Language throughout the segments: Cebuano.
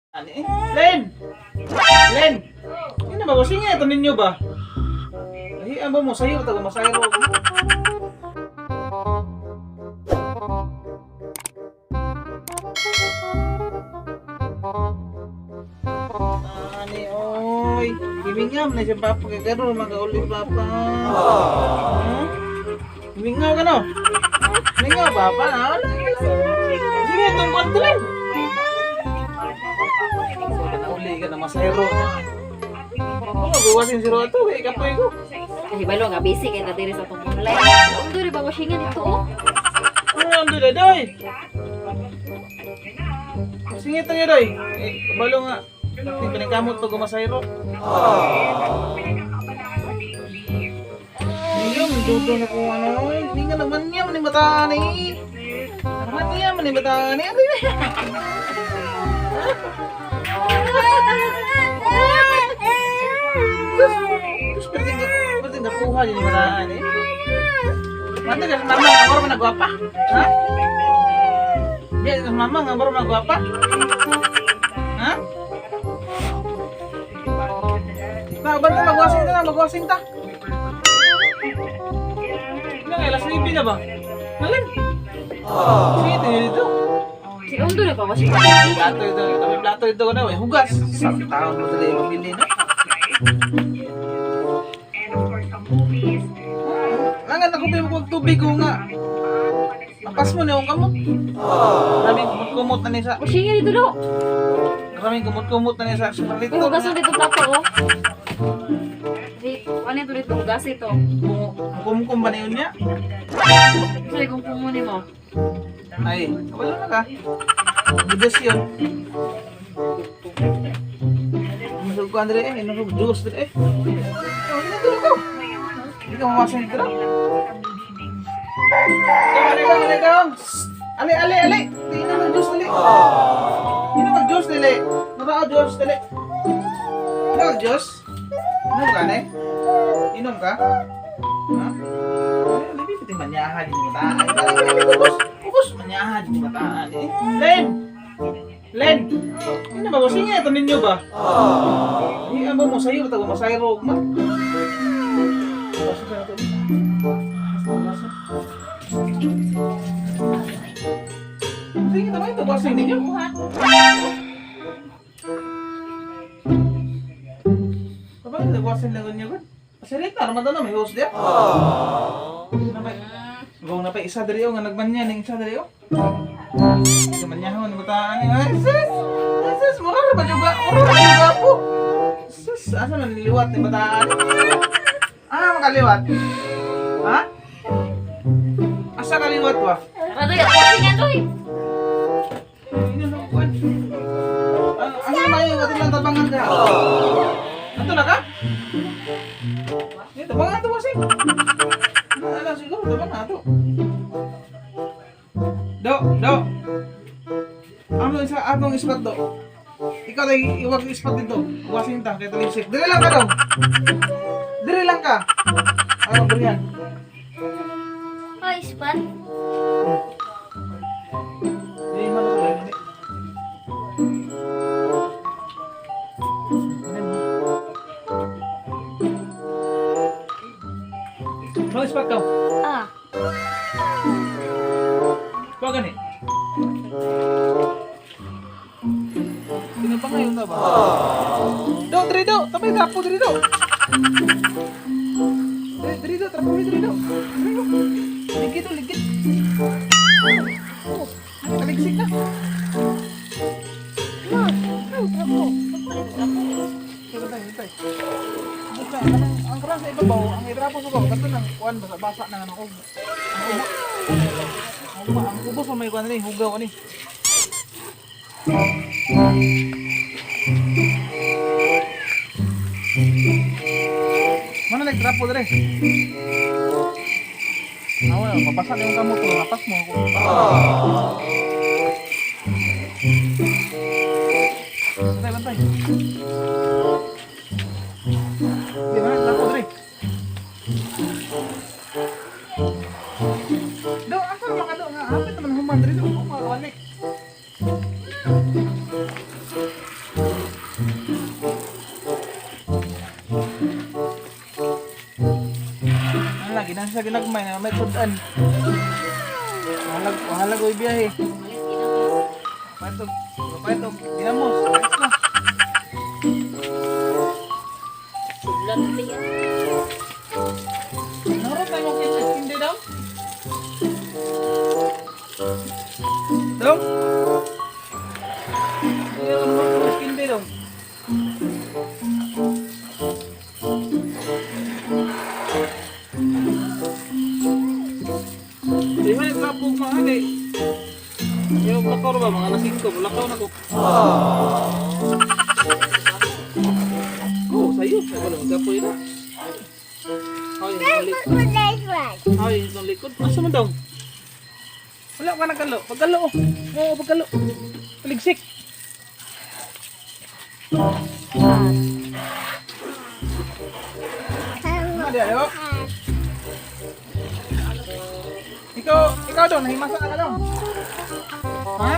Ani eh? Len! Len! Ano ba? Sige, ito ninyo ba? Ay, ano ba mo? Sayo, tago masayro. Ani, oy. Gimingam na siya papa. Kaya karon magauli papa. Hmm? Gimingaw ka no? Mingaw papa. Wala. Sige, itong kwanto lang. Nauli ka na masayro. Oh, gawasin si Roto, eh, kapoy ko. Kasi balo nga busy kay na diri sa atong online. Undo ri ba washingan dito oh. Ano ang doy, doy? Singit niya doy. Eh, kabalo nga. Hindi paningkamot to gumasayro. Yung dudo na kung ano, eh. Hindi nga naman niya, manibataan eh. Naman niya, manibataan eh. Ano yun? Terus, berarti nggak kuha jadi bataan eh. Mana ka sa mama nga baru nagwapa? Ha? Dia sa mama nga baru nagwapa? Ha? Na, banta magwasing ta na, magwasing ta. Ilang alas 9 na ba? Nalin? Sige, ito dito. Si undo ri ba washingan? Plato ito, ito, may plato ito na, may hugas. Sa taon mo sila yung mabili na. Langan ako pa yung tubig ko nga. Mapas mo na yung kamot. Maraming kumot-kumot na niya sa... Washingan dito do. Maraming kumot-kumot na niya sa Uy, superlito. hugason dito plato oh. Di, ano ito dito hugas ito. Kumkum ba na yun niya? Sorry kung pumuni mo. Ay, wala na ka. Budas yun. Masug ko, Andre, eh. Inusog juice, Andre, eh. Oh, ginagawa ko. Hindi ka mamasin dito. Ale, ale, ale, ale, ale, ale. Tingnan ng juice, dali. Tingnan ng juice, dali. Nabao, juice, dali. Inom ka, juice? Inom ka, ne? Inom ka? Ha? Ay, labi, pati manyahan yung bataan. Ay, labi, ubos. Ubos, manyahan yung bataan, eh. Len! Len! Ano ba? Sige, ito ninyo ba? Ay, ano mo sa'yo? Tago masayro, ma. Sige, tama ito. Basing ninyo. Kapag ito, basing lang niyo. Pasirita, naman na, may host diya. Napay, Gong napay isa diri oh, nga nagmanya ning isa diri oh. Namanyahon bataan ni. Ay, sis! Ay, sis, mura ra ba juga? Mura ra juga po. Sis, asa man niliwat ni bataan? Ah, makaliwat. Ha? Asa kaliwat wa? Tara doy, washingan doy. Ayun ang kuwan. Asa man yung ato lang tabangan ka? Ato na ka? Eh, tabangan to kasi. Ano siguro tabangan ato. Do, do. Ano isa atong ispat do? Ikaw ay iwag ispat dito. Hugasin ta kay talisik. Dire lang ka daw. Dire lang ka. Ano barihan? Oh, ispat. Di man ko lang. Ano ispat ka? Ah. Kuha gani. Sino pa ngayon na ba? Do, diri do. Tapay trapo diri do. Diri diri do, trapo diri do. Diri do. Ligid do, ligid. Oh, taligsik na. Ma, ay, trapo. Bantay, bantay. Basta, ang krang sa ibabaw, ang itrapo sa ibabaw, kato nang kuan basa basa na ano ko. Ang ubo, ang ubos mo may kuan ni, hugaw ani. Mana nagtrapo dire? Awa, mabasa na yung kamot ko, napas mo ako. Bantay, bantay. Di ba? Trapo dire. Do, asa man ka do nga? Hapit naman human dire do, makawalik. Nasa ginagmay na may tudan. Wahalag, wahalag oy biyahe. Paitog, paitog, ginamos. Ayos na. Sudlan na yan. Naro tayo mong kitchen hindi daw? Daw? Hindi ako naman hindi daw. Di ba nagkapog mga kay? Yung lakaw na ba? Mga alas 5, lakaw na ko. Oo, sa'yo. Ay, wala, magkapoy na. Ay, ang likod. Ay, ang likod. Asa man daw? Wala ka nagkalo. Pagkalo, oh. Oo, pagkalo. Paligsik. Ano di ayo? Ikaw, ikaw daw, nahimasa na ka daw. Ha?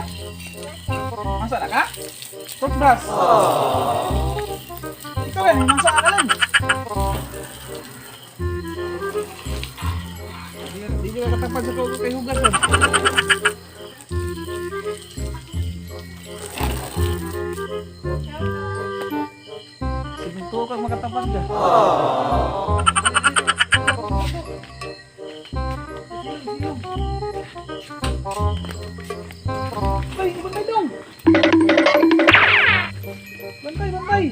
Masa na ka? Toothbrush. Ikaw yan, nahimasa ka lang. Di di ka katapad sa kay hugas yun. Siminto kang makatapad ka. Ay, bantay dong! Bantay, bantay!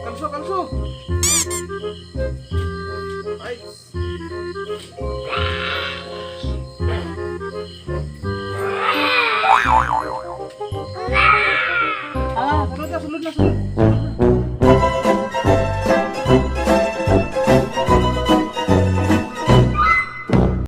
Kalso, kalso! Ay! Ah, sulod na, sulod na, sulod.